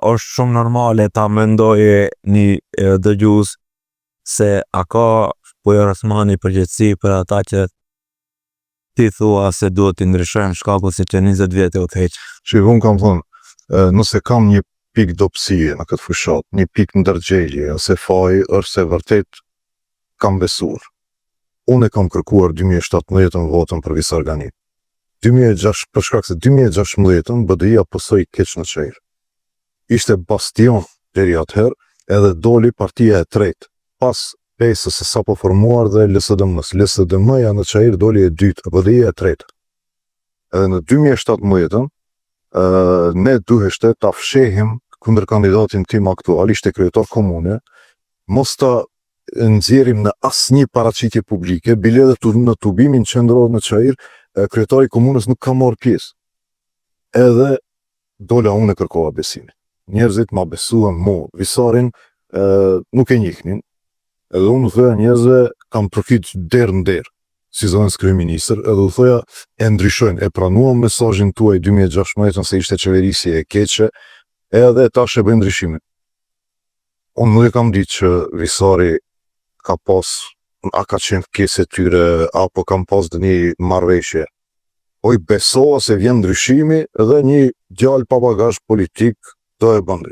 Është shumë normale ta mendoje një dëgjues se a ka Bujar Osmani përgjegjësi për ata që ti thua se duhet t'i ndryshojmë shkaku se që 20 vjet e udhëheq. Shih, unë kam thonë, nëse kam një pikë dobësie në këtë fushat, një pikë ndërgjegje ose faj, është se vërtet kam besuar. Unë e kam kërkuar 2017-ën votën për Visar Ganin. 2006, për shkak se 2016-ën BDI-ja pësoi keq në Çair. Ishte bastion deri atëherë, edhe doli partia e tretë, pas Besës së sapo formuar dhe LSDM-s. LSDM-ja në Çair doli e dytë, BDI-ja e tretë. Edhe në 2017-ën, ne duheshte ta fshehim kundër kandidatin tim aktual, ishte kryetar komune, mos ta nxjerrim në asnjë paraqitje publike, bile edhe në tubimin qendror në Çair, kryetari i komunës nuk ka marrë pjesë. Edhe dola unë e kërkova besimin. Njerëzit ma besuan mu, Visarin nuk e njihnin. Edhe unë u thoja njerëzve kam trokit derë në derë, si zëvendës kryeministër, edhe u thoja e ndryshojnë, e pranuam mesazhin tuaj 2016 se ishte qeverisje e keqe, edhe tash e bëjmë ndryshimin. Unë nuk e kam ditë që Visari ka pas, a ka qenë pjesë e tyre, apo kam pas dhe një marrëveshje. Po i besova se vjen ndryshimi dhe një djalë pa bagazh politik do e bën.